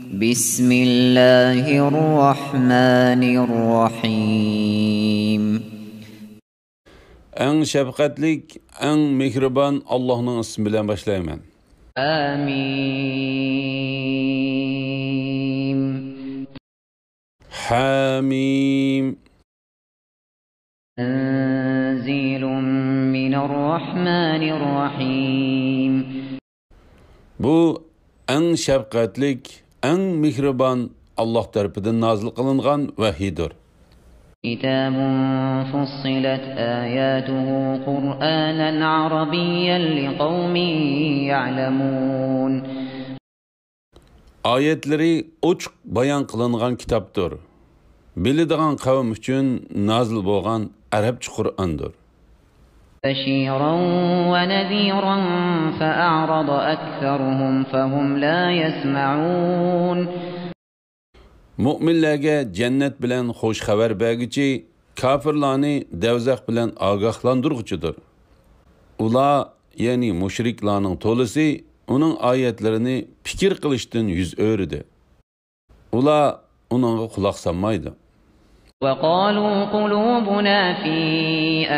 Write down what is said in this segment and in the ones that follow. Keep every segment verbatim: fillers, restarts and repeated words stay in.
بسم الله الرحمن الرحيم. ئەڭ شەپقەتلىك، ئەڭ مېھرىبان ئاللاھنىڭ ئىسمى بىلەن باشلايمەن. آمين. حميم. تنزيل من الرحمن الرحيم. بۇ ئەڭ شەپقەتلىك، ئەڭ مېھرىبان ئاللاھ تەرىپىدىن نازىل قىلىنغان ۋەھىيدۇر. كتاب فصلت آياته قرآنا عربيا لقوم يعلمون. ئايەتلىرى ئوچۇق بايان قىلىنغان كىتابتۇر. بىلىدىغان قەۋم ئۈچۈن نازىل بولغان ئەرەبچە قۇرئاندۇر. بشيرا ونذيرا فأعرض أكثرهم فهم لا يسمعون. مۆمىنلەرگە جەننەت بىلەن خۇش خەۋەر بەرگۈچى، كاپىرلارنى دەۋزەخ بىلەن ئاگاھلاندۇرغۇچىدۇر. ئۇلار، يەنى مۇشرىكلارنىڭ تولىسى ئۇنىڭ ئايەتلىرىنى پىكىر قىلىشتىن يۈز ئۆرۈدى. ئۇلار ئۇنىڭغا قۇلاق سالمايدۇ. وقالوا قلوبنا في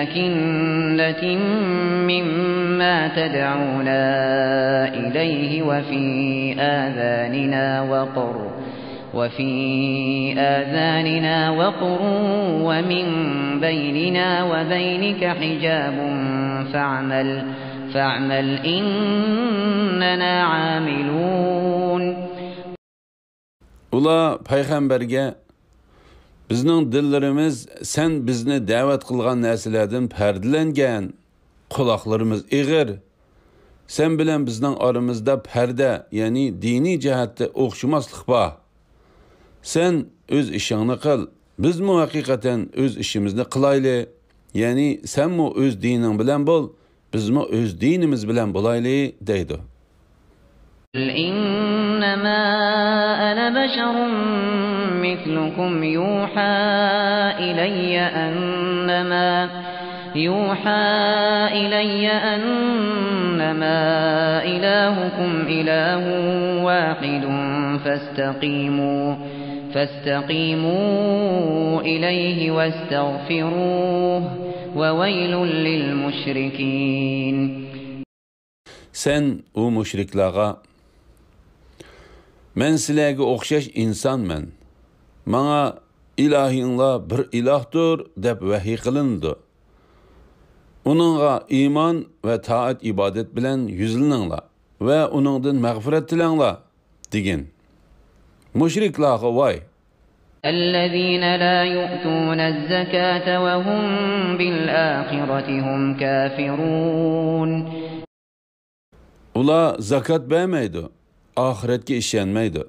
أكنة مما تدعونا إليه وفي آذاننا وقر، وفي آذاننا وقر ومن بيننا وبينك حجاب فاعمل، فاعمل إننا عاملون. ئۇلار پەيغەمبەرگە، بىزنىڭ دىللىرىمىز سەن بىزنى دەۋەت قىلغان نەرسىلەردىن پەردىلەنگەن، قۇلاقلىرىمىز ئېغىر. سەن بىلەن بىزنىڭ ئارىمىزدا پەردە، يەنى دىنىي جەھەتتە ئوخشىماسلىق بار. سەن ئۆز ئىشىڭنى قىل، بىزمۇ ھەقىقەتەن ئۆز ئىشىمىزنى قىلايلى. يەنى سەنمۇ ئۆز دىنىڭ بىلەن بول، بىزمۇ ئۆز دىنىمىز بىلەن بولايلى، دەيدۇ. قل إنما أنا بشر مثلكم يوحى إلي أنما، يوحى إلي أنما إلهكم إله واحد فاستقيموا، فاستقيموا إليه واستغفروه، وويل للمشركين. سەن ئۇ مۇشرىكلارغا، مەن سىلەرگە ئوخشاش ئىنسانمەن. ماڭا ئىلاھىڭلار بىر ئىلاھتۇر، دەپ ۋەھىي قىلىنىدۇ. ئۇنىڭغا ئىمان ۋە تائەت-ئىبادەت بىلەن يۈزلىنىڭلار ۋە ئۇنىڭدىن مەغپىرەت تىلەڭلار، دېگىن. مۇشرىكلارغا ۋاي! الذين لا يؤتون الزكاة وهم بالآخرة هم كافرون. ئۇلار زاكات بەرمەيدۇ، ئاخىرەتكە ئىشەنمەيدۇ.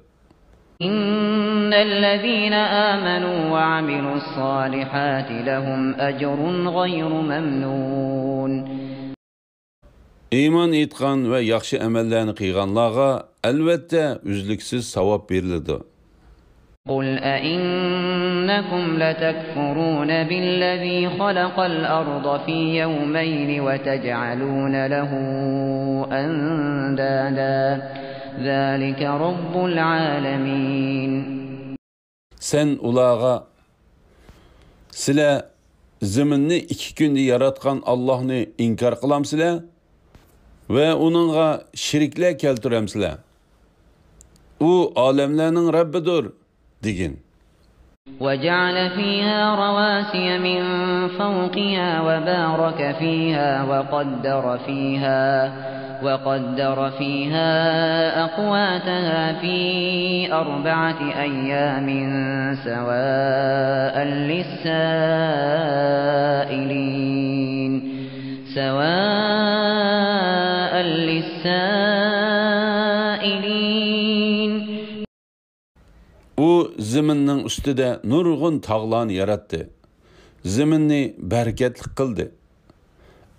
إن الذين آمنوا وعملوا الصالحات لهم أجر غير ممنون. ئىمان ئېيتقان ۋە ياخشى ئەمەللەرنى قىلغانلارغا ئەلۋەتتە ئۈزلۈكسىز ساۋاب بېرىلىدۇ. قل أئنكم لتكفرون بالذي خلق الأرض في يومين وتجعلون له أندادا ذلك رب العالمين. سەن ئۇلارغا، سىلەر زېمىننى ئىككى كۈندە ياراتقان ئاللاھنى ئىنكار قىلامسىلەر ۋە ئۇنىڭغا شېرىكلەر كەلتۈرەمسىلەر؟ ئۇ ئالەملەرنىڭ رەببىدۇر، دېگىن. وجعل فيها رواسي من فوقها وبارك فيها وقدر فيها، وقدر فيها أقواتها في أربعة أيام سواء للسائلين، سواء للسائلين. ئۇ زېمىننىڭ ئۈستىدە نۇرغۇن تاغلارنى ياراتتى. زېمىننى بەرىكەتلىك قىلدى.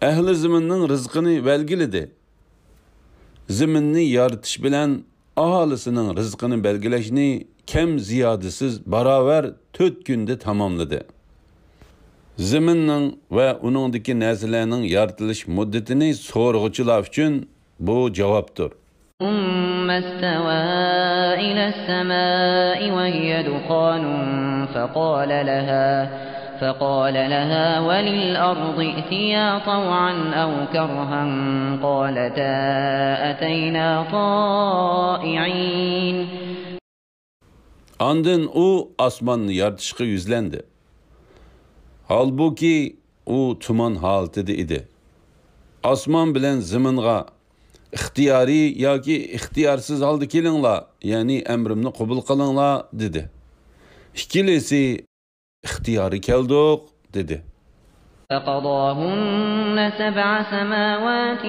ئەھلى زېمىننىڭ رىزقىنى بەلگىلىدى. زېمىننى يارىتىش بىلەن ئاھالىسىنىڭ رىزقىنى بەلگىلەشنى كەم زىيادىسىز باراۋەر تۆت كۈندە تاماملىدى. زېمىننىڭ ۋە ئۇنىڭدىكى نەرسىلەرنىڭ يارىتىلىش مۇددىتىنى سورىغۇچىلار ئۈچۈن بۇ جاۋابتۇر. ثم استوى إلى السماء وهي دخان فقال لها، فقال لها وللأرض ائتيا طوعا أو كرها قالتا أتينا طائعين. ئاندىن ئۇ ئاسماننى يارىتىشقا يۈزلەندى. ھالبۇكى، ئۇ تۇمان ھالىتىدە ئىدى. ئاسمان بىلەن زېمىنغا ئىختىيارىي ياكى ئىختىيارسىز ھالدا كېلىڭلار، يەنى ئەمرىمنى قوبۇل قىلىڭلار، دېدى. ئىككىلىسى ئىختىيارىي كەلدۇق، دېدى. فقضاهن سبع سماوات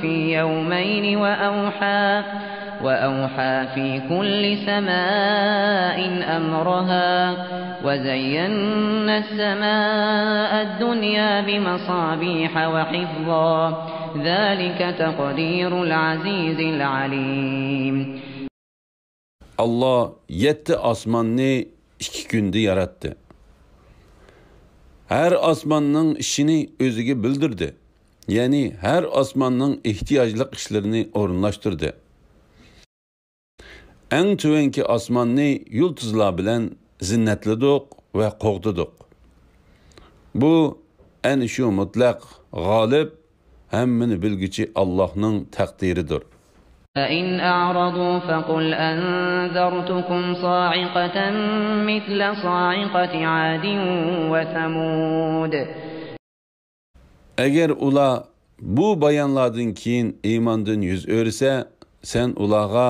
في يومين وأوحى، وأوحى في كل سماء أمرها، وزينا السماء الدنيا بمصابيح وحفظا، ذلك تقدير العزيز العليم. ئاللا يەتتە ئاسماننى ئىككى كۈندە ياراتتى. ھەر ئاسماننىڭ ئىشىنى ئۆزىگە بىلدۈردى. يەنى ھەر ئاسماننىڭ ئېھتىياجلىق ئىشلىرىنى ئورۇنلاشتۇردى. ئەڭ تۆۋەنكى ئاسماننى يۇلتۇزلار بىلەن زىننەتلىدۇق ۋە قوغدىدۇق. بۇ ئەنە شۇ مۇتلەق غالىب، ھەممىنى بىلگۈچى ئاللاھنىڭ تەقدىرىدۇر. فإن أعرضوا فقل أنذرتكم صاعقة مثل صاعقة عاد وثمود. ئەگەر ئۇلار بۇ بايانلاردىن كېيىن ئىماندىن يۈز ئۆرۈسە، سەن ئۇلارغا،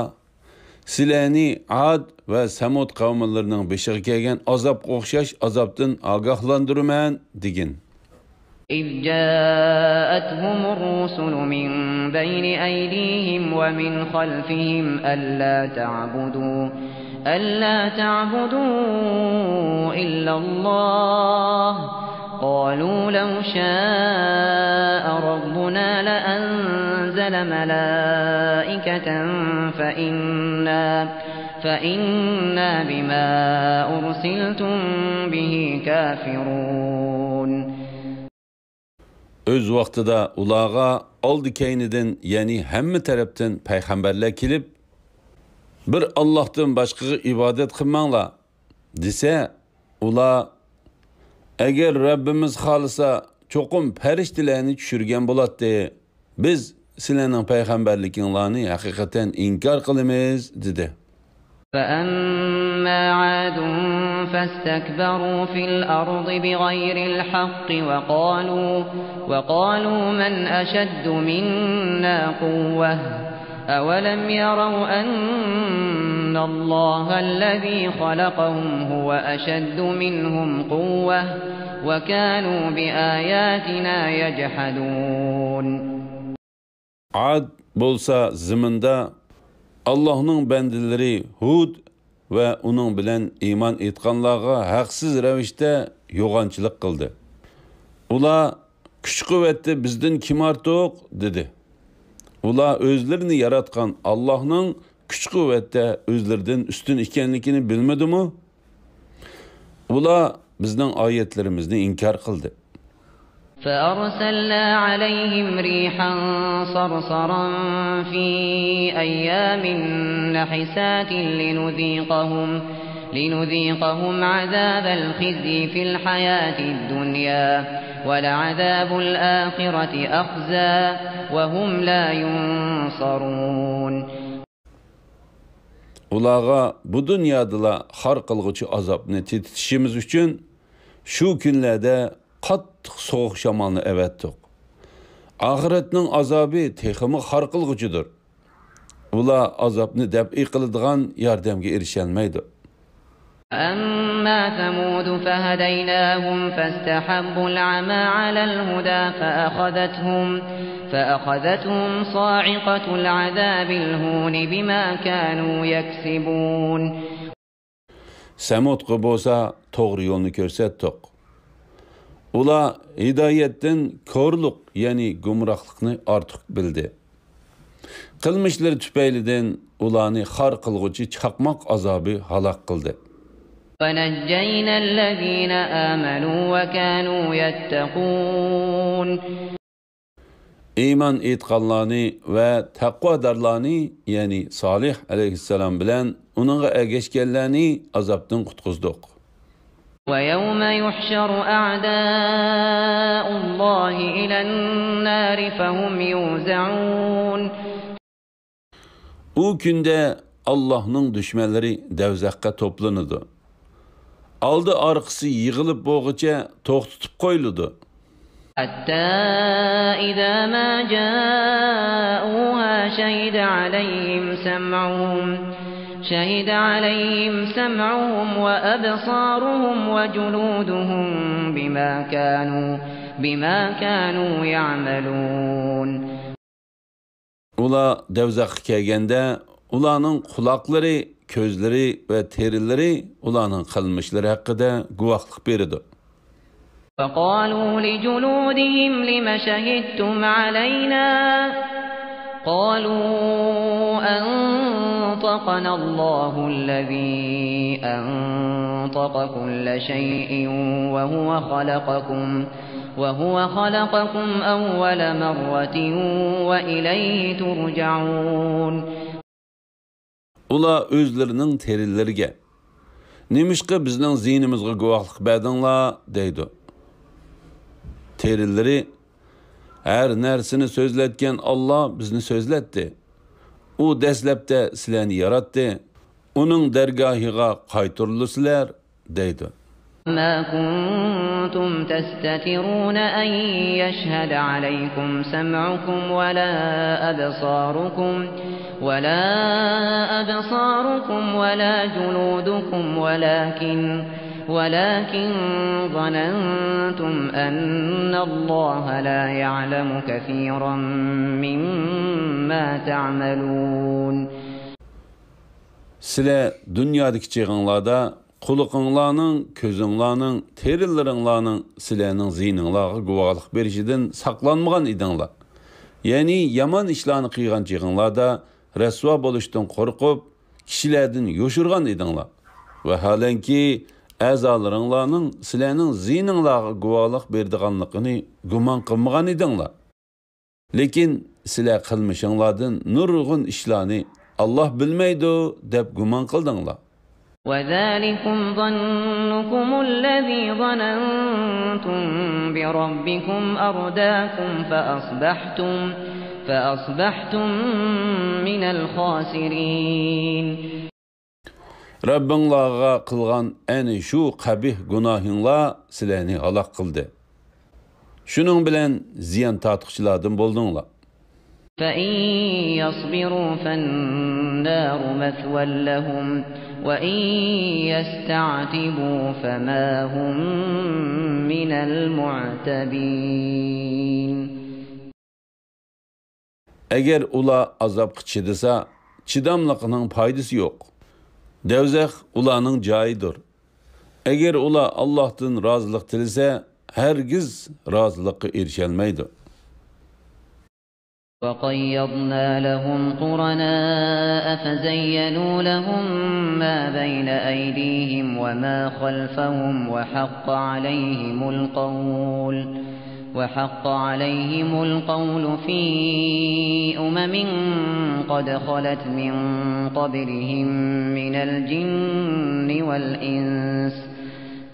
سىلەرنى ئاد ۋە سەمۇد قەۋملىرىنىڭ بېشىغا كەلگەن ئازابقا ئوخشاش ئازابتىن ئاگاھلاندۇرىمەن، دېگىن. إذ جاءتهم الرسل من بين أيديهم ومن خلفهم ألا تعبدوا، ألا تعبدوا إلا الله، قالوا لو شاء ربنا لأنزل ملائكة فإنا، فإنا بما أرسلتم به كافرون. ئۆز ۋاقتىدا ئۇلارغا ئالدى-كەينىدىن، يەنى ھەممە تەرەپتىن پەيغەمبەرلەر كېلىپ، بىر ئاللاھتىن باشقىغا ئىبادەت قىلماڭلار، دېسە، ئۇلار، ئەگەر رەببىمىز خالىسا، چوقۇم پەرىشتىلەرنى چۈشۈرگەن بولاتتى. بىز سىلەرنىڭ پەيغەمبەرلىكىڭلارنى ھەقىقەتەن ئىنكار قىلىمىز، دېدى. فأما عاد فاستكبروا في الأرض بغير الحق وقالوا، وقالوا من أشد منا قوة، أولم يروا أن الله الذي خلقهم هو أشد منهم قوة وكانوا بآياتنا يجحدون. ئاد بولسا زېمىندا ئاللاھنىڭ بەندىلىرى ھۇد ۋە ئۇنىڭ بىلەن ئىمان ئېيتقانلارغا ھەقسىز رەۋىشتە يوغانچىلىق قىلدى. ئۇلار، كۈچ-قۇۋۋەتتە بىزدىن كىم ئارتۇق؟ دېدى. ئۇلار ئۆزلىرىنى ياراتقان ئاللاھنىڭ كۈچ-قۇۋۋەتتە ئۆزلىرىدىن ئۈستۈن ئىكەنلىكىنى بىلمىدىمۇ؟ ئۇلار بىزنىڭ ئايەتلىرىمىزنى ئىنكار قىلدى. فأرسلنا عليهم ريحا صرصرا في أيام نحسات لنذيقهم، لنذيقهم عذاب الخزي في الحياة الدنيا ولعذاب الآخرة أخزى وهم لا ينصرون. ئۇلارغا بۇ دۇنيادىلا خار قىلغۇچى ئازابنى تېتىتىشىمىز ئۈچۈن شۇ كۈنلەردە قاتتىق سوغۇق شامالنى ئەۋەتتۇق. ئاخىرەتنىڭ ئازابى تېخىمۇ خار قىلغۇچىدۇر. ئۇلار ئازابنى دەپئى قىلىدىغان ياردەمگە ئېرىشەلمەيدۇ. أما ثمود فهديناهم فاستحبوا العمى على الهدى فأخذتهم، فأخذتهم صاعقة العذاب الهون بما كانوا يكسبون. سەمۇدقا بولسا توغرا يولنى كۆرسەتتۇق. ئۇلار ھىدايەتتىن كورلۇق، يەنى گۇمراھلىقنى ئارتۇق بىلدى. قىلمىشلىرى تۈپەيلىدىن ئۇلارنى خار قىلغۇچى چاقماق ئازابى ھالاك قىلدى. ونجينا الذين آمنوا وكانوا يتقون. ئىمان ئېيتقانلارنى ۋە تەقۋادارلارنى، يەنى سالىھ ئەلەيھىسسالام بىلەن ئۇنىڭغا ئەگەشكەنلەرنى ئازابتىن قۇتقۇزدۇق. ويوم يحشر أعداء الله إلى النار فهم يوزعون. ئۇ كۈندە ئاللاھنىڭ دۈشمەنلىرى دەۋزەخكە توپلىنىدۇ. ئالدى ئارقىسى يىغىلىپ بولغۇچە توختىتىپ قويۇلىدۇ. حتى إذا ما جاءوها شهد عليهم سمعهم شهد عليهم سمعهم وأبصارهم وجلودهم بما كانوا بما كانوا يعملون. ئۇلار دەۋزەخكە كەلگەندە، ئۇلارنىڭ قۇلاقلىرى، كۆزلىرى ۋە تېرىلىرى ئۇلارنىڭ قىلمىشلىرى ھەققىدە گۇۋاھلىق بېرىدۇ. وقالوا لجلودهم لم شهدتم علينا؟ قالوا أنطقنا الله الذي أنطق كل شيء وهو خلقكم وهو خلقكم أول مرة وإليه ترجعون. ئۇلار ئۆزلىرىنىڭ تېرىلىرىگە، نېمىشقا بىزنىڭ زىيىنىمىزغا گۇۋاھلىق بەردىڭلار؟ دەيدۇ. تېرىلىرى، ھەر نەرسىنى سۆزلەتكەن ئاللا بىزنى سۆزلەتتى. ئۇ دەسلەپتە سىلەرنى ياراتتى. ئۇنىڭ دەرگاھىغا قايتۇرۇلىسىلەر، دەيدۇ. ما كنتم تستترون أن يشهد عليكم سمعكم ولا أبصاركم ولا أبصاركم ولا جلودكم ولكن ولكن ظننتم أن الله لا يعلم كثيرا مما تعملون. سىلەر دۇنيادىكى چېغىڭلاردا قۇلىقىڭلارنىڭ، كۆزۈڭلارنىڭ، تېرىلىرىڭلارنىڭ سىلەرنىڭ زىيىنىڭلارغا گۇۋاھلىق بېرىشىدىن ساقلانمىغان ئىدىڭلار. يەنى يامان ئىشلارنى قىلغان چېغىڭلاردا رەسۋا بولۇشتىن قورقۇپ، كىشىلەردىن يوشۇرغان ئىدىڭلار. ۋەھالەنكى، ئەزالىرىڭلارنىڭ سىلەرنىڭ زىيىنىڭلارغا گۇۋاھلىق بېرىدىغانلىقىنى گۇمان قىلمىغان ئىدىڭلار. لېكىن سىلەر قىلمىشىڭلاردىن نۇرغۇن ئىشلارنى ئاللا بىلمەيدۇ دەپ گۇمان قىلدىڭلار. وذلكم ظنكم الذي ظننتم بربكم أرداكم فأصبحتم فأصبحتم من الخاسرين. رەببىڭلارغا قىلغان ئەنە شۇ قەبىھ گۇناھىڭلار سىلەرنى ھالاك قىلدى. شۇنىڭ بىلەن زىيان تارتقۇچىلاردىن بولدۇڭلار. فإن يصبروا فالنار مثوى لهم وإن يستعتبوا فما هم من المعتبين. ئەگەر ئۇلار ئازابقا چىدىسا، چىداملىقىنىڭ پايدىسى يوق. دەۋزەخ ئۇلارنىڭ جايىدۇر. ئەگەر ئۇلار ئاللاھتىن رازىلىق تىلىسە، ھەرگىز رازىلىققا ئېرىشەلمەيدۇ. وقيضنا لهم قرناء فزينوا لهم ما بين أيديهم وما خلفهم وحق عليهم القول وحق عليهم القول في أمم قد خلت من قبلهم من الجن والإنس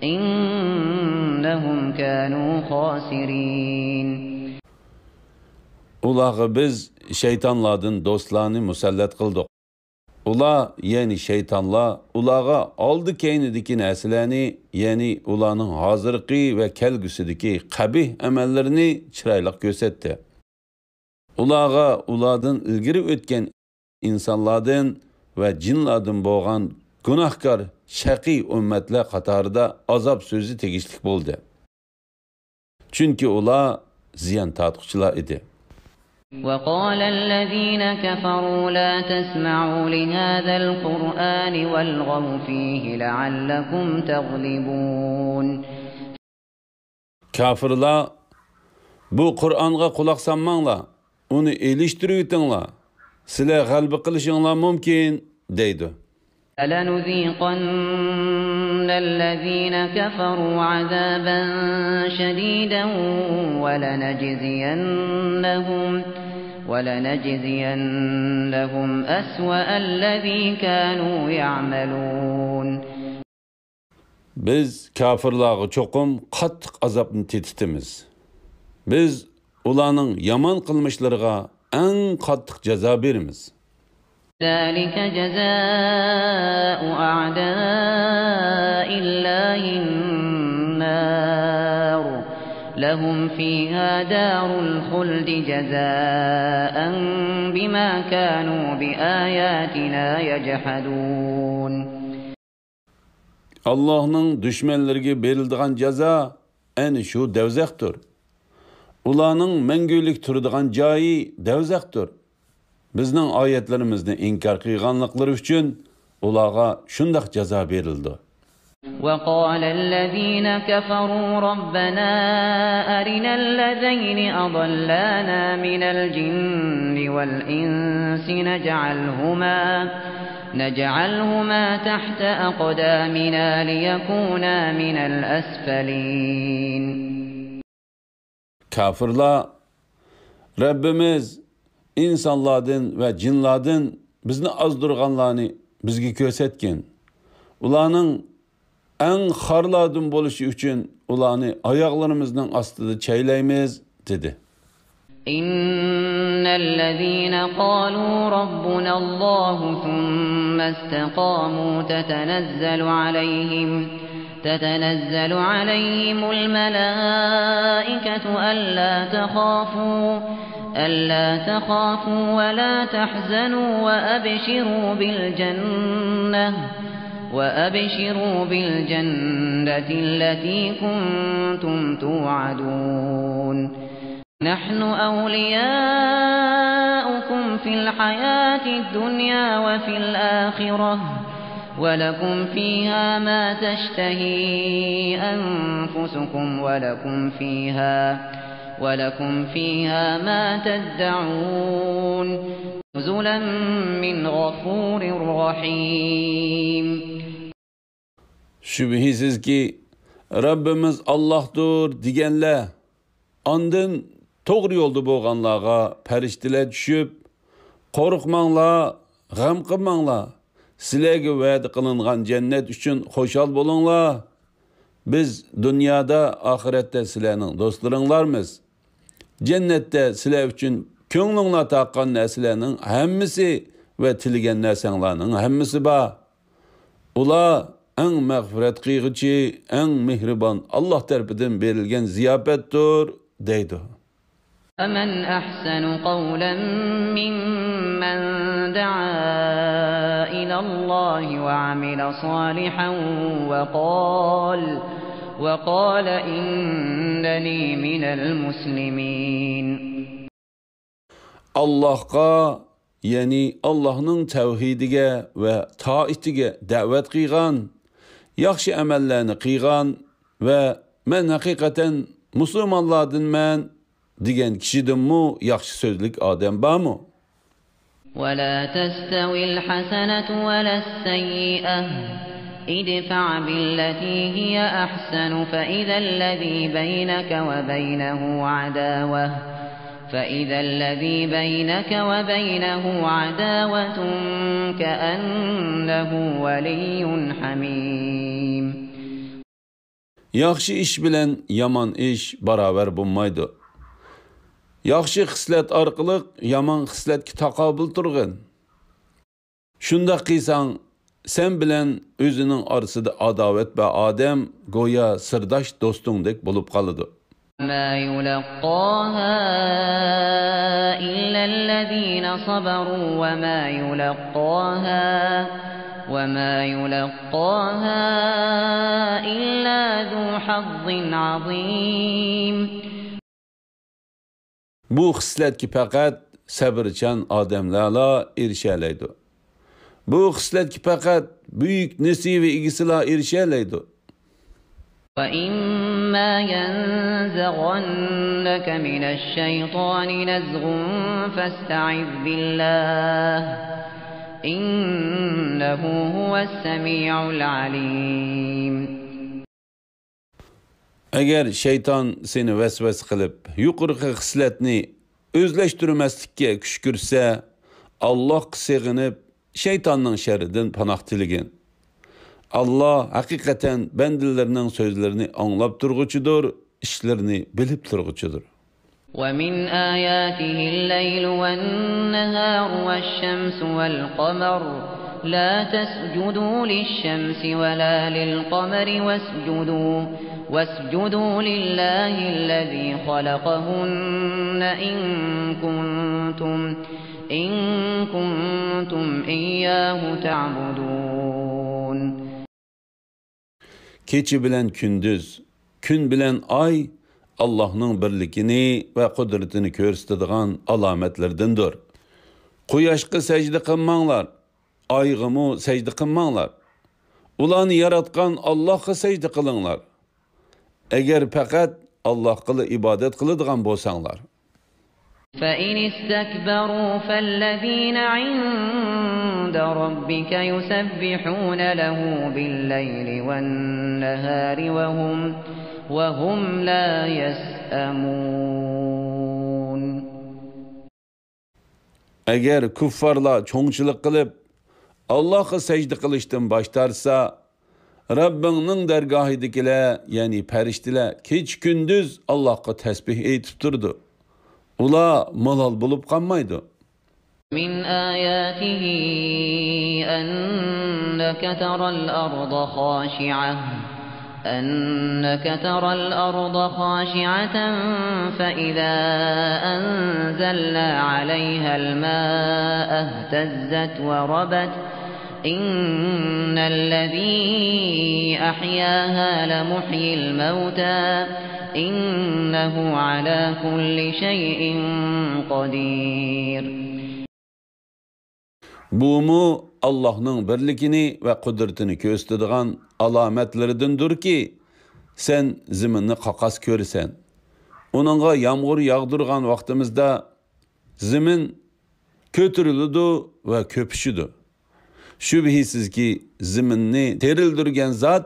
إنهم كانوا خاسرين. ئۇلارغا بىز شەيتانلاردىن دوستلارنى مۇسەللەت قىلدۇق. ئۇلار، يەنى شەيتانلار، ئۇلارغا ئالدى-كەينىدىكى نەرسىلەرنى، يەنى ئۇلارنىڭ ھازىرقى ۋە كەلگۈسىدىكى قەبىھ ئەمەللىرىنى چىرايلىق كۆرسەتتى. ئۇلارغا ئۇلاردىن ئىلگىرى ئۆتكەن ئىنسانلاردىن ۋە جىنلاردىن بولغان گۇناھكار شەقىي ئۈممەتلەر قاتارىدا ئازاب سۆزى تېگىشلىك بولدى. چۈنكى ئۇلار زىيان تارتقۇچىلار ئىدى. وقال الذين كفروا لا تسمعوا لهذا القرآن والغوا فيه لعلكم تغلبون. كاپىرلار، بۇ قۇرئانغا قۇلاق سالماڭلار، ئۇنى ئېلىشتۇرۇۋېتىڭلار، سىلەر غەلىبە قىلىشىڭلار مۇمكىن، دەيدۇ. فلنذيقن الذين كفروا عذابا شديدا ولنجزينهم أسوأ الذي كانوا يعملون. بىز كاپىرلارغا چوقۇم قاتتىق ئازابنى تېتىتىمىز. بىز ئۇلارنىڭ يامان قىلمىشلىرىغا ئەڭ قاتتىق جازا بېرىمىز. ذلك جزاء أعداء الله النار لهم فيها دار الخلد جزاء بما كانوا بآياتنا يجحدون. ئاللاھنىڭ دۈشمەنلىرىگە بېرىلىدىغان جازا ئەنە شۇ دەۋزەختۇر. ئۇلارنىڭ مەڭگۈلۈك تۇرىدىغان جايى دەۋزەختۇر. بىزنىڭ ئايەتلىرىمىزنى ئىنكار قىلغانلىقلىرى ئۈچۈن ئۇلارغا شۇنداق جازا بېرىلىدۇ. وقال الذين كفروا ربنا أرنا الذين أضلانا من الجن والإنس نجعلهما نجعلهما تحت أقدامنا ليكونا من الأسفلين. كاپىرلار، رەببىمىز ئىنسانلاردىن ۋە جىنلاردىن بىزنى ئازدۇرغانلارنى بىزگە كۆرسەتكىن. ئۇلارنىڭ ئەڭ خارلاردىن بولۇشى ئۈچۈن ئۇلارنى ئاياغلىرىمىزنىڭ ئاستىدا چەيلەيمىز، دېدى. إن الذين قالوا ربنا الله ثم استقاموا تتنزل عليهم تتنزل عليهم الملائكة ألا تخافوا ألا تخافوا ولا تحزنوا وأبشروا بالجنة وأبشروا بالجنة التي كنتم توعدون. نحن أولياؤكم في الحياة الدنيا وفي الآخرة ولكم فيها ما تشتهي أنفسكم ولكم فيها ولكم فيها ما تدعون نزلا من غفور رحيم. شۈبھىسىزكى، رەببىمىز ئاللاھتۇر دېگەنلەر، ئاندىن توغرا يولدا بولغانلارغا پەرىشتىلەر چۈشۈپ، قورقماڭلار، غەم قىلماڭلار، سىلەرگە ۋەدە قىلىنغان جەننەت ئۈچۈن خۇشال بولۇڭلار. بىز دۇنيادا، ئاخىرەتتە سىلەرنىڭ دوستلىرىڭلارمىز. جەننەتتە سىلەر ئۈچۈن كۆڭلۈڭلار تارتقان نەرسىلەرنىڭ ھەممىسى ۋە تىلىگەن نەرسەڭلارنىڭ ھەممىسى بار. ئۇلار ئەڭ مەغپىرەت قىلغۇچى، ئەڭ مېھرىبان ئاللاھ تەرىپىدىن بېرىلگەن زىياپەتتۇر، دەيدۇ. ومن أحسن قولا ممن دعا إلى الله وعمل صالحا وقال وقال إنني من المسلمين. ئاللاھقا، يەنى ئاللاھنىڭ تەۋھىدىگە ۋە تائىتىگە دەۋەت قىلغان، ياخشى ئەمەللەرنى قىلغان ۋە مەن ھەقىقەتەن مۇسۇلمانلاردىنمەن دېگەن كىشىدىنمۇ ياخشى سۆزلۈك ئادەم بارمۇ؟ ولا تستوي الحسنة ولا السيئة ادفع بالتي هي أحسن فإذا الذي بينك وبينه عداوة فإذا الذي بينك وبينه عداوة كأنه ولي حميم. ياخشى ئىش بىلەن يامان ئىش باراۋەر بولمايدۇ. ياخشى خىسلەت ئارقىلىق يامان خىسلەتكە تاقابىل تۇرغىن. شۇنداق قىلساڭ، سەن بىلەن ئۆزىنىڭ ئارىسىدا ئاداۋەت بار ئادەم گويا سىرداش دوستۇڭدەك بولۇپ قالىدۇ. وما يلقاها إلا الذين صبروا وما يلقاها وما يلقاها إلا ذو حظ عظيم. بۇ خىسلەتكە پەقەت سەبرچان ئادەملەرلا ئېرىشەلەيدۇ. بۇ خىسلەتكە پەقەت بۈيۈك نېسىۋە ئىگىسىلا ئېرىشەلەيدۇ. وإما ينزغنك من الشيطان نزغ فاستعذ بالله إنه هو السميع العليم. ئەگەر شەيتان سېنى ۋەسۋەسە قىلىپ، يۇقىرىقى خىسلەتنى ئۆزلەشتۈرمەسلىككە كۈشكۈرتسە، ئاللاھقا سېغىنىپ، شەيتاننىڭ شەررىدىن پاناھ تىلىگىن. ئاللا ھەقىقەتەن بەندىلىرىنىڭ سۆزلىرىنى ئاڭلاپ تۇرغۇچىدۇر، ئىشلىرىنى بىلىپ تۇرغۇچىدۇر. ومن آياته الليل والنهار والشمس والقمر لا تسجدوا للشمس ولا للقمر واسجدوا، واسجدوا لله الذي خلقهن إن كنتم، إن كنتم إياه تعبدون. كېچە بىلەن كۈندۈز، كۈن بىلەن ئاي ئاللاھنىڭ بىرلىكىنى ۋە قۇدرىتىنى كۆرسىتىدىغان ئالامەتلىرىدىندۇر. قۇياشقا سەجدە قىلماڭلار، ئايغىمۇ سەجدە قىلماڭلار. ئۇلارنى ياراتقان ئاللاھقا سەجدە قىلىڭلار. ئەگەر پەقەت ئاللاھقىلا ئىبادەت قىلىدىغان بولساڭلار. فإن استكبروا فالذين عند ربك يسبحون له بالليل والنهار وهم، وهم لا يسأمون. ئەگەر كۇففارلار چوڭچىلىق قىلىپ، ئاللاھقا سەجدە قىلىشتىن باش تارتسا، رەببىڭنىڭ دەرگاھىدىكىلەر، يەنى پەرىشتىلەر كېچە-كۈندۈز ئاللاھقا تەسبىھ ئېيتىپ تۇرىدۇ. ئۇلار مالال بولۇپ قالمايدۇ. من آياته أنك ترى الأرض خاشعة، أنك ترى الأرض خاشعة فإذا أنزلنا عليها الماء اهتزت وربت، إن الذي أحياها لمحيي الموتى، إنه على كل شيء قدير. بۇمۇ ئاللاھنىڭ بىرلىكىنى ۋە قۇدرىتىنى كۆرسىتىدىغان ئالامەتلىرىدىندۇركى، سەن زېمىننى قاقاس كۆرىسەن. ئۇنىڭغا يامغۇر ياغدۇرغان ۋاقتىمىزدا زېمىن كۆتۈرۈلىدۇ ۋە كۆپۈشىدۇ. شۈبھىسىزكى، زېمىننى تىرىلدۈرگەن زات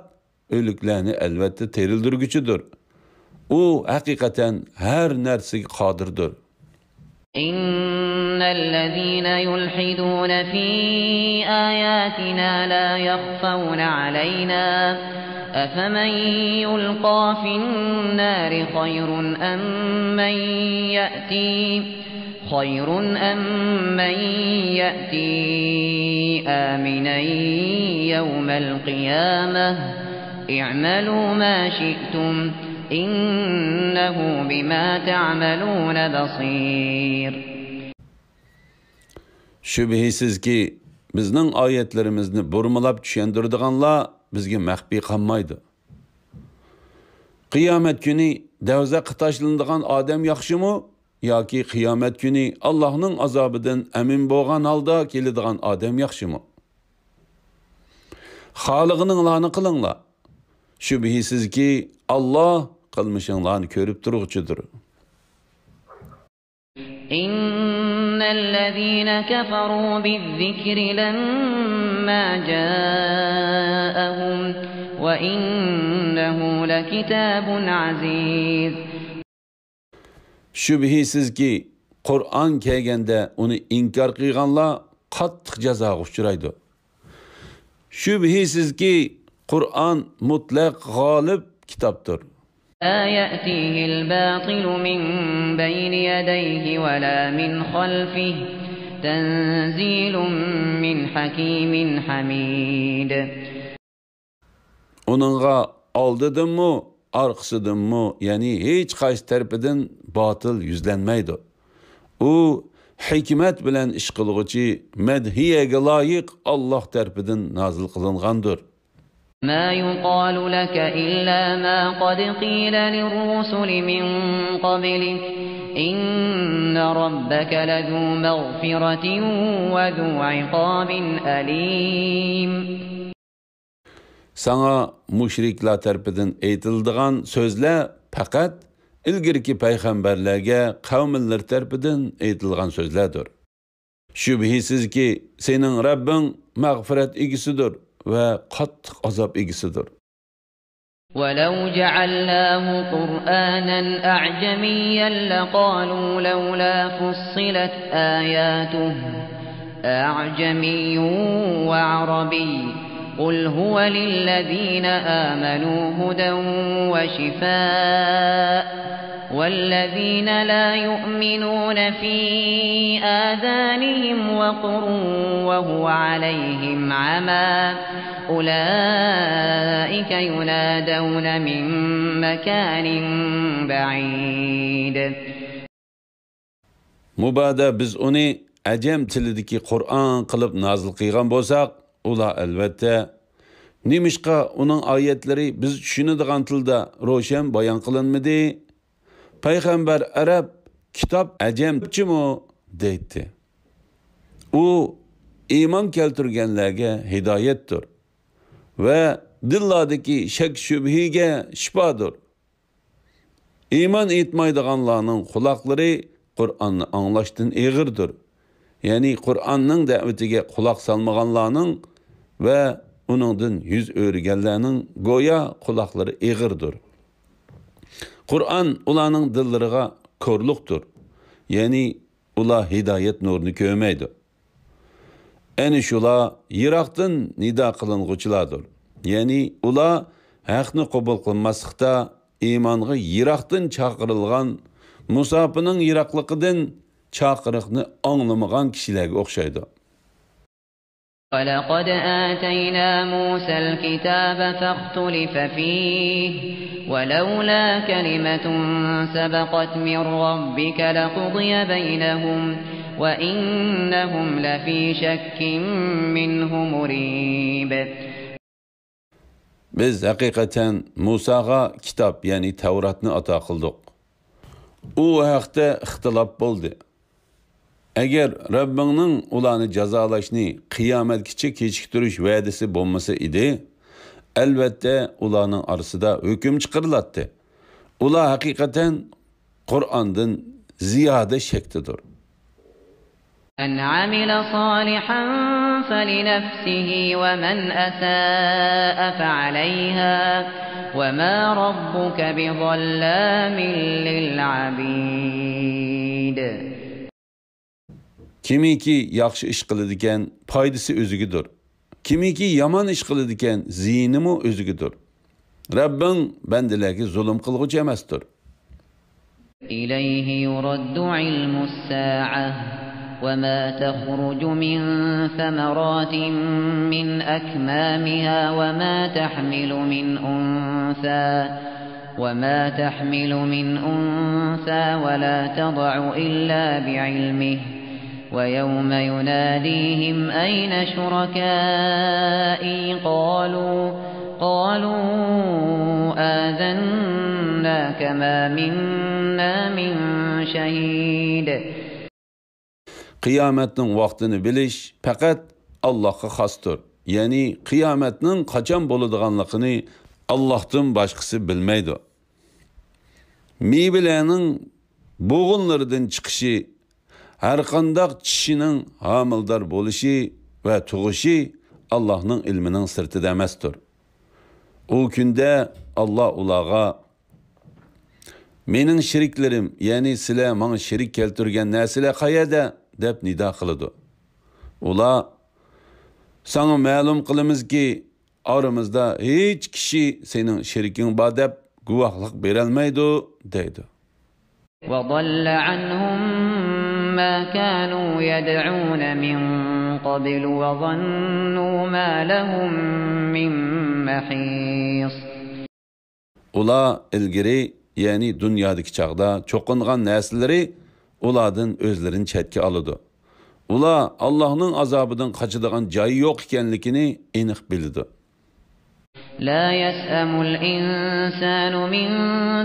ئۆلۈكلەرنى ئەلۋەتتە تىرىلدۈرگۈچىدۇر. ئۇ ھەقىقەتەن ھەر نەرسىگە قادىردۇر. إن الذين يلحدون في آياتنا لا يخفون علينا أفمن يلقى في النار خير أم من يأتي، خير أم من يأتي آمنا يوم القيامة، اعملوا ما شئتم، إنه بما تعملون بصير. شۈبھىسىزكى، بىزنىڭ ئايەتلىرىمىزنى بۇرمىلاپ چۈشەندۈرىدىغانلار بىزگە مەخپىي قالمايدۇ. قىيامەت كۈنى دەۋزەخكە تاشلىنىدىغان ئادەم ياخشىمۇ ياكى قىيامەت كۈنى ئاللاھنىڭ ئازابىدىن ئەمىن بولغان ھالدا كېلىدىغان ئادەم ياخشىمۇ؟ خالىغىنىڭلارنى قىلىڭلار. شۈبھىسىزكى، ئاللاھ قىلمىشىڭلارنى كۆرۈپ تۇرغۇچىدۇر. إن الذين كفروا بالذكر لما جاءهم وإنه لكتاب عزيز. شۈبھىسىزكى، قۇرئان كەلگەندە ئۇنى ئىنكار قىلغانلار قاتتىق جازاغا ئۇچرايدۇ. شۈبھىسىزكى، قۇرئان مۇتلەق غالىب كىتابتۇر. لا يأتيه الباطل من بين يديه ولا من خلفه، تنزيل من حكيم حميد. ئۇنىڭغا ئالدىدىنمۇ، ئارقىسىدىنمۇ، يەنى ھېچقايسى تەرىپىدىن باتىل يۈزلەنمەيدۇ. ئۇ ھېكمەت بىلەن ئىش قىلغۇچى، مەدھىيەگە لايىق ئاللاھ تەرىپىدىن نازىل قىلىنغاندۇر. ما يقال لك إلا ما قد قيل للرسل من قبلك، إن ربك لذو مغفرة وذو عقاب أليم. ساڭا مۇشرىكلار تەرىپىدىن ئېيتىلىدىغان سۆزلەر پەقەت ئىلگىرىكى پەيغەمبەرلەرگە قەۋملىرى تەرىپىدىن ئېيتىلغان سۆزلەردۇر. شۈبھىسىزكى، سېنىڭ رەببىڭ مەغپىرەت ئىگىسىدۇر ۋە قاتتىق ئازاب ئىگىسىدۇر. ولو جعلناه قرآنا أعجميا لقالوا لولا فصلت آياته أعجمي وعربي قل هو للذين آمنوا هدى وشفاء والذين لا يؤمنون في آذانهم وقر وهو عليهم عمى أولئك ينادون من مكان بعيد. مۇبادا بىز ئۇنى ئەجەم تىلىدىكى قۇرئان قىلىپ نازىل قىلغان بولساق، ئۇلار ئەلۋەتتە، نېمىشقا ئۇنىڭ ئايەتلىرى بىز چۈشىنىدىغان تىلدا روشەن بايان قىلىنمىدى؟ پەيغەمبەر ئەرەب، كىتاب ئەجەمچىمۇ؟ دەيتتى. ئۇ ئىمان كەلتۈرگەنلەرگە ھىدايەتتۇر ۋە دىللاردىكى شەك-شۈبھىگە شىپادۇر. ئىمان ئېيتمايدىغانلارنىڭ قۇلاقلىرى قۇرئاننى ئاڭلاشتىن ئېغىردۇر. يەنى قۇرئاننىڭ دەۋىتىگە قۇلاق سالمىغانلارنىڭ ۋە ئۇنىڭدىن يۈز ئۆرۈگەنلەرنىڭ گويا قۇلاقلىرى ئېغىردۇر. قۇرئان ئۇلارنىڭ دىللىرىغا كورلۇقتۇر. يەنى ئۇلار ھىدايەت نۇرىنى كۆرمەيدۇ. ئەنە شۇلار يىراقتىن نىدا قىلىنغۇچىلاردۇر. يەنى ئۇلار ھەقنى قوبۇل قىلماسلىقتا ئىمانغا يىراقتىن چاقىرىلغان مۇساپىنىڭ يىراقلىقىدىن چاقىرىقنى ئاڭلىمىغان كىشىلەرگە ئوخشايدۇ. ولقد آتينا موسى الكتاب فاختلف فيه ولولا كلمة سبقت من ربك لقضي بينهم وإنهم لفي شك منه مريب. بىز ھەقىقەتەن مۇساغا كىتاب، يەنى تەۋراتنى ئاتا قىلدۇق. ئۇ ھەقتە ئىختىلاپ بولدى. ئەگەر رەببىڭنىڭ ئۇلارنى جازالاشنى قىيامەتكىچە كېچىكتۈرۈش ۋەدىسى بولمىسا ئىدى، ئەلۋەتتە ئۇلارنىڭ ئارىسىدا ھۆكۈم چىقىرىلاتتى. ئۇلار ھەقىقەتەن قۇرئاندىن زىيادە شەكتىدۇر. من عمل صالحا فلنفسه ومن أساء فعليها وما ربك بظلام للعبيد. كىمكى ياخشى ئىش قىلىدىكەن، پايدىسى ئۆزىگىدۇر. كىمكى يامان ئىش قىلىدىكەن، زىيىنىمۇ ئۆزىگىدۇر. رەببىڭ بەندىلەرگە زۇلۇم قىلغۇچى ئەمەستۇر. إليه يرد علم الساعة وما تخرج من ثمرات من أكمامها وما تحمل من أنثى وما تحمل من أنثى ولا تضع إلا بعلمه ويوم يناديهم أين شركائي قالوا قالوا آذناك ما منا من شهيد. قىيامەتنىڭ ۋاقتىنى بىلىش پەقەت ئاللاھقا خاستۇر. يەنى قىيامەتنىڭ قاچان بولىدىغانلىقىنى ئاللاھتىن باشقىسى بىلمەيدۇ. مېۋىلەرنىڭ بوغۇنلىرىدىن چىقىشى، ھەرقانداق چىشىنىڭ ھامىلىدار بولۇشى ۋە تۇغۇشى ئاللاھنىڭ ئىلمىنىڭ سىرتىدا ئەمەستۇر. ئۇ كۈندە ئاللاھ ئۇلارغا، مېنىڭ شېرىكلىرىم، يەنى سىلەر ماڭا شېرىك كەلتۈرگەن نەرسىلەر قەيەردە؟ دەپ نىدا قىلىدۇ. ئۇلار، ساڭا مەلۇم قىلىمىزكى، ئارىمىزدا ھېچ كىشى سېنىڭ شېرىكىڭ بار دەپ گۇۋاھلىق بېرەلمەيدۇ، دەيدۇ. وضل عنهم ما كانوا يدعون من قبل وظنوا ما لهم من محيص. ئۇلار ئىلگىرى، يەنى دۇنيادىكى چاغدا چوقۇنغان نەرسىلىرى ئۇلاردىن ئۆزلىرىنى چەتكە ئالىدۇ. ئۇلار ئاللاھنىڭ ئازابىدىن قاچىدىغان جايى يوق ئىكەنلىكىنى ئېنىق بىلىدۇ. لا يسأم الإنسان من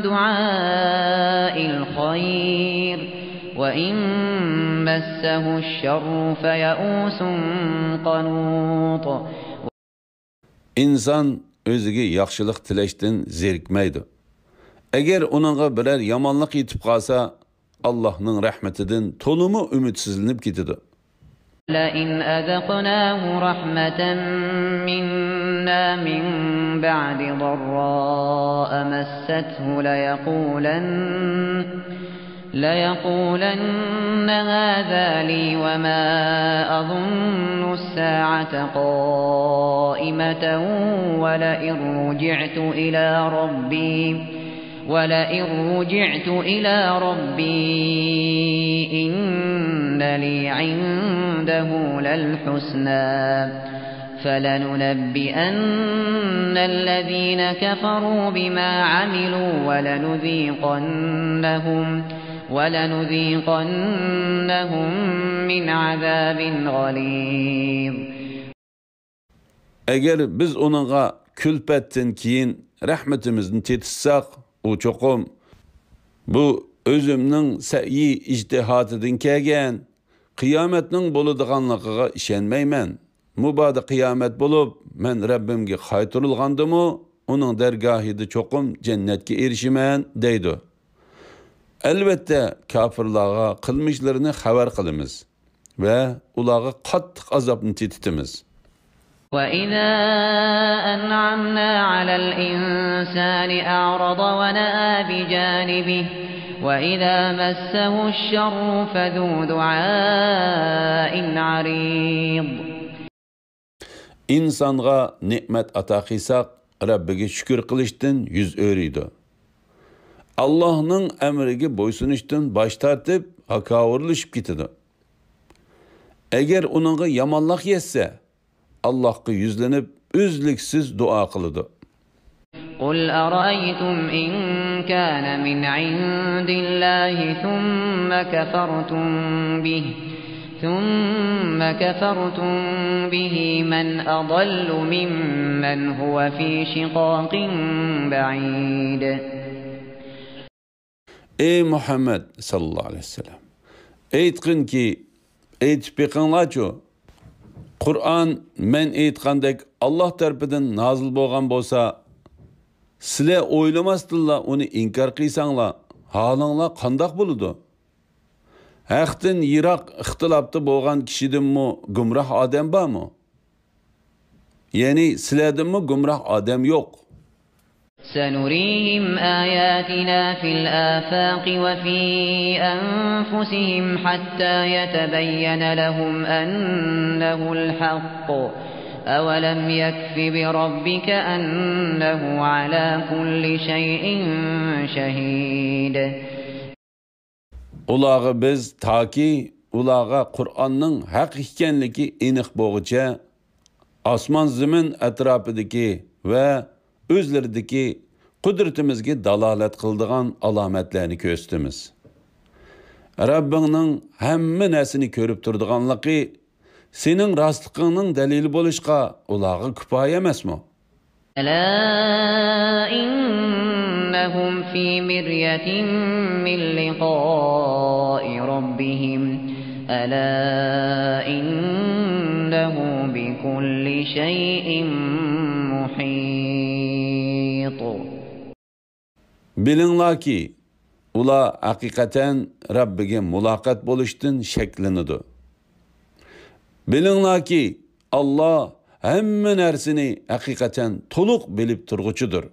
دعاء الخير وإن مسه الشر فيئوس قنوط. ئىنسان ئۆزىگە ياخشىلىق تىلەشتىن زېرىكمەيدۇ. ئەگەر ئۇنىڭغا بىرەر يامانلىق يېتىپ قالسا، ئاللاھنىڭ رەھمىتىدىن تولىمۇ ئۈمىدسىزلىنىپ كېتىدۇ. لئن أذقناه رحمة منا من بعد ضراء مسته ليقولن، ليقولن هذا لي وما أظن الساعة قائمة ولئن رجعت إلى ربي، ولئن رجعت إلى ربي إن لي عنده للحسنى فلننبئن الذين كفروا بما عملوا ولنذيقنهم، ولنذيقنهم من عذاب غليظ. ئەگەر بىز ئۇنىڭغا كۈلپەتتىن كېيىن رەھمىتىمىزنى تېتىتساق، ئۇ چوقۇم، بۇ ئۆزۈمنىڭ سەئيى ئىجتىھاتىدىن كەلگەن، قىيامەتنىڭ بولىدىغانلىقىغا ئىشەنمەيمەن. مۇبادا قىيامەت بولۇپ، مەن رەببىمگە قايتۇرۇلغاندىمۇ، ئۇنىڭ دەرگاھىدا چوقۇم جەننەتكە ئېرىشىمەن، دەيدۇ. ئەلۋەتتە، كاپىرلارغا قىلمىشلىرىنى خەۋەر قىلىمىز ۋە ئۇلارغا قاتتىق ئازابنى تېتىتىمىز. وإذا أنعمنا على الإنسان أعرض ونأى بجانبه وإذا مسه الشر فذو دعاء عريض. ئىنسانغا نېمەت ئاتا قىلساق، رەببىگە شۈكۈر قىلىشتىن يۈز ئۆرۈيدۇ. ئاللاھنىڭ ئەمرىگە بويسۇنۇشتىن باش تارتىپ، ھاكاۋۇرلىشىپ كېتىدۇ. ئەگەر ئۇنىڭغا يامانلىق يەتسە، ئاللاھقا يۈزلىنىپ، ئۈزلۈكسىز دۇئا قىلىدۇ. قل أرأيتم إن كان من عند الله ثم كفرتم به، ثم كفرتم به من أضل ممن هو في شقاق بعيد. ئەي مۇھەممەد ساللاللاھۇ ئەلەيھى ۋەسەللەم، ئېيتقىنكى، ئېيتىپ بېقىڭلارچۇ، قۇرئان مەن ئېيتقاندەك ئاللاھ تەرىپىدىن نازىل بولغان بولسا، سىلەر ئويلىماستىنلا ئۇنى ئىنكار قىلساڭلار، ھالىڭلار قانداق بولىدۇ؟ ھەقتىن يىراق ئىختىلاپتا بولغان كىشىدىنمۇ گۇمراھ ئادەم بارمۇ؟ يەنى سىلەردىنمۇ گۇمراھ ئادەم يوق. سنريهم آياتنا في الآفاق وفي أنفسهم حتى يتبين لهم أنه الحق. أولم يكف بربك أنه على كل شيء شهيد. ئۇلارغا بىز تاكى ئۇلارغا قۇرئاننىڭ ھەق ئىكەنلىكى ئېنىق بولغۇچە، ئاسمان زېمىن ئەتراپىدىكى ۋە ئۆزلىرىدىكى قۇدرىتىمىزگە دالالەت قىلىدىغان ئالامەتلەرنى كۆرسىتىمىز. رەببىڭنىڭ ھەممە نەرسىنى كۆرۈپ تۇرىدىغانلىقى سېنىڭ راستلىقىڭنىڭ دەلىلى بولۇشقا ئۇلارغا كۇپايە ئەمەسمۇ؟ ألا إنهم في مرية من لقاء ربهم ألا إنه بكل شيء محيط. بىلىڭلاركى، ئۇلار ھەقىقەتەن رەببىگە مۇلاقات بولۇشتىن شەكلىنىدۇ. بىلىڭلاركى، ئاللا ھەممە نەرسىنى ھەقىقەتەن تولۇق بىلىپ تۇرغۇچىدۇر.